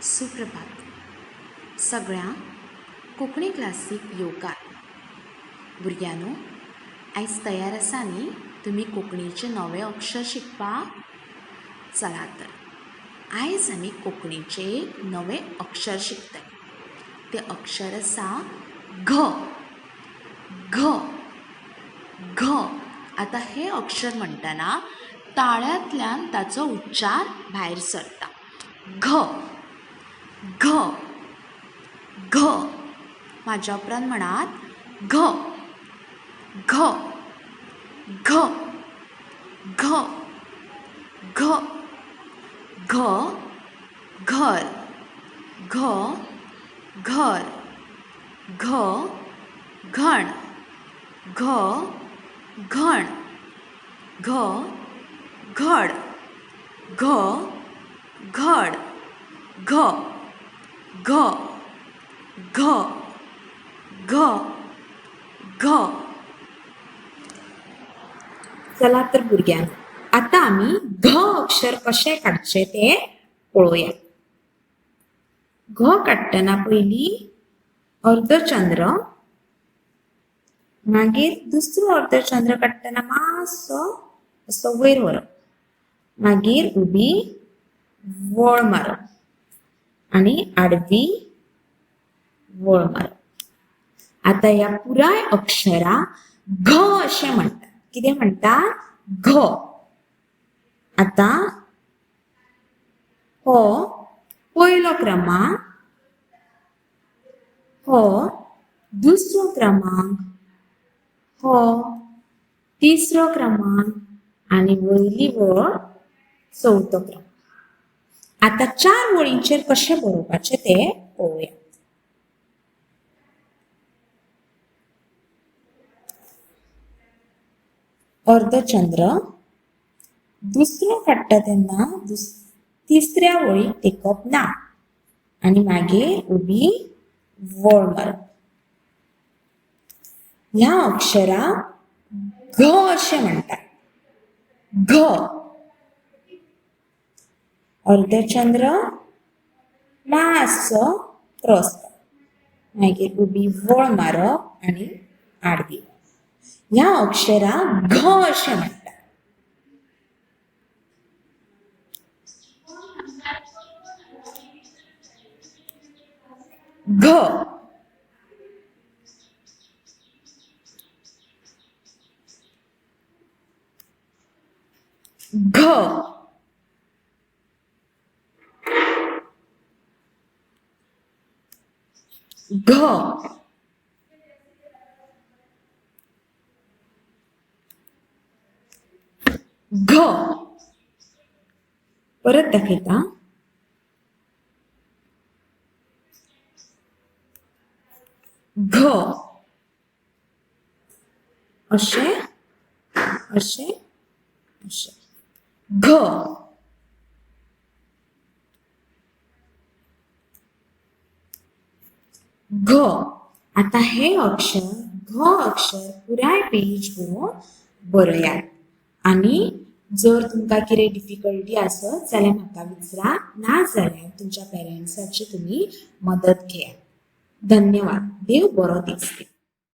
सुप्रभात सगळ्यांक कोंकणी क्लासीक येवकार. भुरग्यांनो, आयज तयार आसा न्ही तुमी कोंकणीचें नवें अक्षर शिकपाक? चला तर आयज आमी कोंकणीचें एक नवें अक्षर शिकतले. तें अक्षर आसा घ. घ घ. आतां हें अक्षर म्हणटना ताळ्यांतल्यान ताचो उच्चार भायर सरता. घ घ घ. म्हाज्या उपरांत म्हणात घ घ घ घ घ. घ घर घ घर घ घण घ घण घ घड घ घड घ घ घ घ घ. चला तर भुरग्यांनो, आतां आमी घ अक्षर कशें काडचें तें पळोवया. घ काडटना पयलीं अर्दचंद्र, मागीर दुसरो अर्दचंद्र काडटना मातसो असो वयर व्हरप, मागीर उबी वळ मारप आनी आडवी वळ मारप. आतां ह्या पुराय अक्षराक घ अशें म्हणटात. कितें म्हणटात? घ. आतां हो पयलो क्रमांक, हो दुसरो क्रमांक, हो तिसरो क्रमांक आनी वयली वळ चवथो क्रमांक. आतां चार वळींचेर कशें बरोवपाचें तें पळोवया. अर्दचंद्र दुसरो काडटा तेन्ना तिसऱ्या वळीक तेंकप ना आनी मागीर उबी वळ मारप. ह्या अक्षराक घ अशें म्हणटात. घ. अर्दचंद्र मातसो क्रॉस, मागीर उबी वळ मारप आनी आडवी. ह्या अक्षराक घ अशें म्हणटात. घ. घ. घ. घ. परत दाखयता. घ. अशें अशें अशें घ. घ. आतां हें अक्षर घ अक्षर पुराय पेज भोंवन बरयात आनी जर तुमकां कितें डिफिकल्टी आसत जाल्यार म्हाका विचारात, ना जाल्यार तुमच्या पेरंट्साची तुमी मदत घेयात. धन्यवाद. देव बरो दीस दिवं.